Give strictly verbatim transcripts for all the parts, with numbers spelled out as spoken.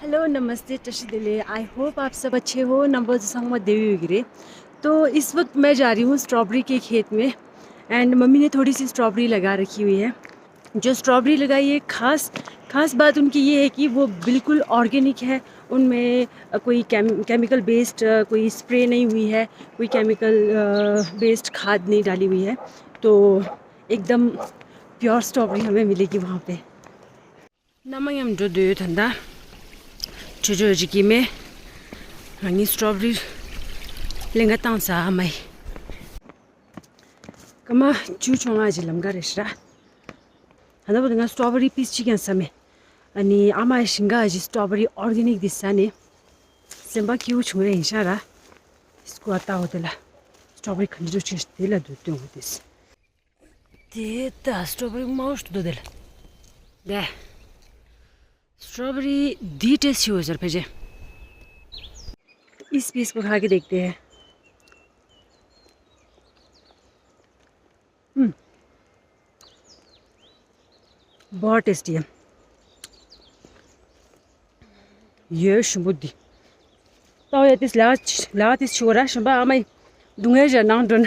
हेलो, नमस्ते, टशी दिले। I hope आप सब अच्छे हो। नंबर संग में देवी वगैरह। तो इस वक्त मैं जा रही हूँ स्ट्रॉबेरी के खेत में, एंड मम्मी ने थोड़ी सी स्ट्रॉबेरी लगा रखी हुई है। जो स्ट्रॉबेरी लगाई है, खास खास बात उनकी ये है कि वो बिल्कुल ऑर्गेनिक है। उनमें कोई केमिकल बेस्ड कोई स्प्रे नहीं हुई है, कोई केमिकल बेस्ड खाद नहीं डाली हुई है। तो एकदम प्योर स्ट्रॉबेरी हमें मिलेगी वहाँ पे। རྣམ་པ་མཉམ་འགྲོ་འདོད་ད་ལྟ། ཆོས་ཆོས་ཅིག་གིས་མེ། ང་གཉིས་སི་ཊོ་བེ་རི་ལེན་ག་བཏང་ས་ཨ་མ་ཡི། སྐར་མ་བཅུ་བཅོ་ལྔ་ཅིག་ལམ་ཀ་རེད་ཤག་ད་ལྟ་བར་དུ་ང་སི་ཊོ་བེ་རི་པིས་གཅིག་ཀྱང་ཟ་མེད། ཨ་ནི་ཨ་མ་ཡི་ཞིང་ཁ་ཅིག་སི་ཊོ་བེ་རི་ཨོར་གེ་ནིག་འདི་ཟ་ནས་སེམས་པ་སྐྱིད་པོ་བྱུང་རེད་ཡིན་ཤག་ར། སྐུ་ཨ་ལྟ་འོ་དེ་ལ། སི་ཊོ་བེ་རི་ག་འདྲ་ཆེ་དེ་ལ་འདུག་སྟོན་འོ་དེ། དེ་ད་སི་ཊོ་བེ་རི་དམར་པོ་ཞིག་འདུག་དེ་ལ། དེ། སི་ཊོ་བེ་རི་འདིའི་ཊེ་སི་ཊི་ཆེ་བོ་ཟེར་ཕལ་ཆེར། इस पीस को खा के देखते हैं। हम्म। बहुत टेस्टी है। ये शंभू दी। तो ये तिस ला, ला तिस छोरा शंभा आमाई दुंगे जे नांग दुन।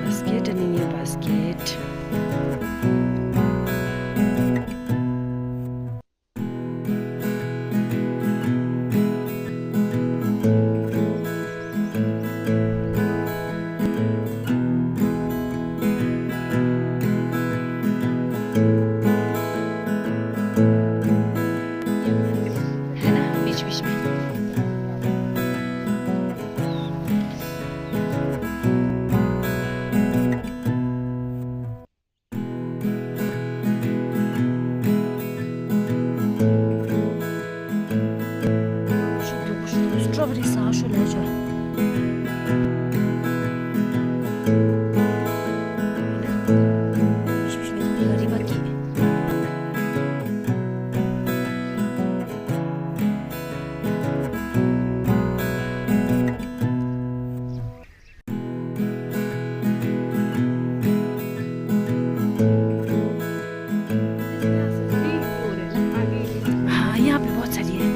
Basket, a mini basket. हाँ, यहाँ पे बहुत सारी है।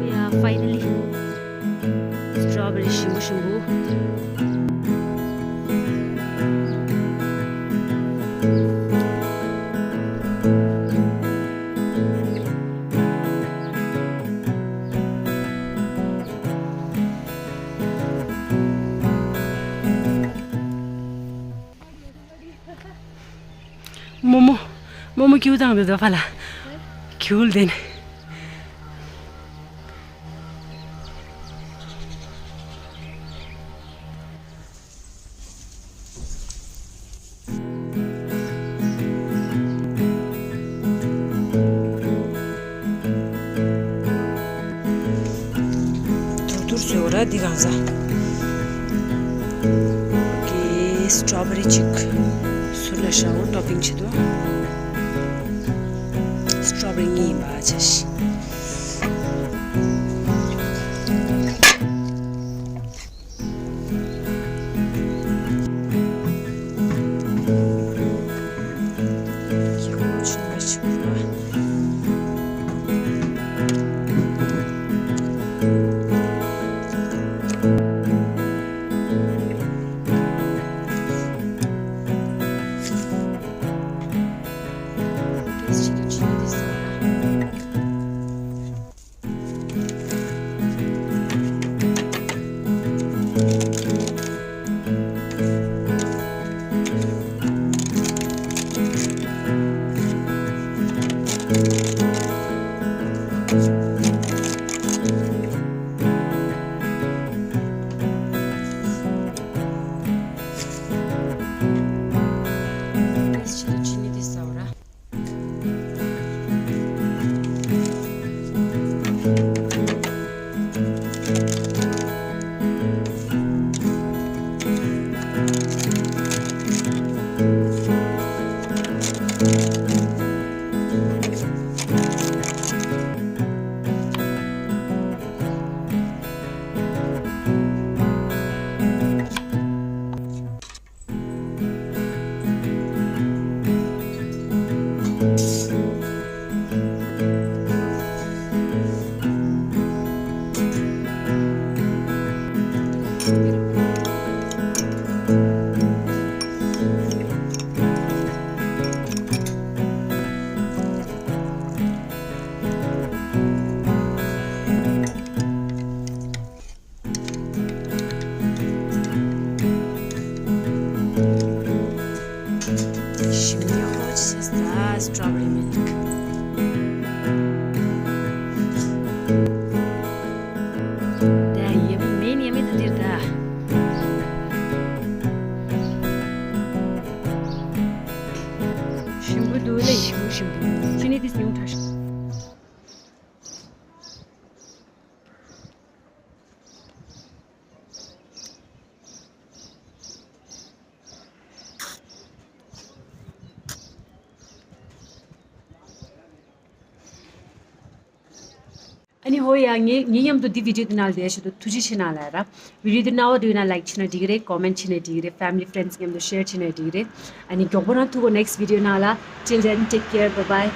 Yeah, finally. Strawberry ཞིམ་པོ་ཞིམ་པོ། རྨོ་མོ། རྨོ་མོ་ཁྱེའུ་དང་འདི་ཚོ་ཕ་ལ། ཁྱེའུ་ལྡན། དུར་དུར་བཟོས་པ་ར་འདི་གང་ཟ། ཀེ་སི་ཊོ་བེ་རི་གཅིག་ཟུར་ལ་བཞག་འོ། ཊོ་པིང་བྱེད་དོ། སི་ཊོ་བེ་རི་གཉིས་ཡིན་པ་བྱས་ཤིག Strawberry milk. ད་ཡ་མི་མེན་ཡ་མི་ད་འདིར་ད། ཞིམ་པོ་འདུག་ལེ། ཞིམ་པོ་ཞིམ་པོ། ཅི་ནི་དེ་ཉུང་དྲགས་ཤག་ཨ་ནི་ཧོ་ཡ། ངའི་ངའི་མཉམ་དུ་འདི་བི་ཌིའོ་འདི་ནང་ལ་བསྡད་ཤོག་ཐུགས་རྗེ་ཆེ་གནང་ལགས་ར། བི་ཌིའོ་འདི་རྣ་བ་འདོད་ན་ལའིག་བྱས་ན་འགྲིག་གི་རེད། ཀོ་མེན་བྱས་ན་འགྲིག་གི་རེད། ཕེ་མི་ལི་ཕེ་རེན་ཌི་མཉམ་དུ་ཤེར་བྱས་ན་འགྲིག་གི་རེད། ཨ་ནི་མགྱོགས་པོ་རང་ཐུག་གོ next video ནང་ལ། Till then, take care, bye bye.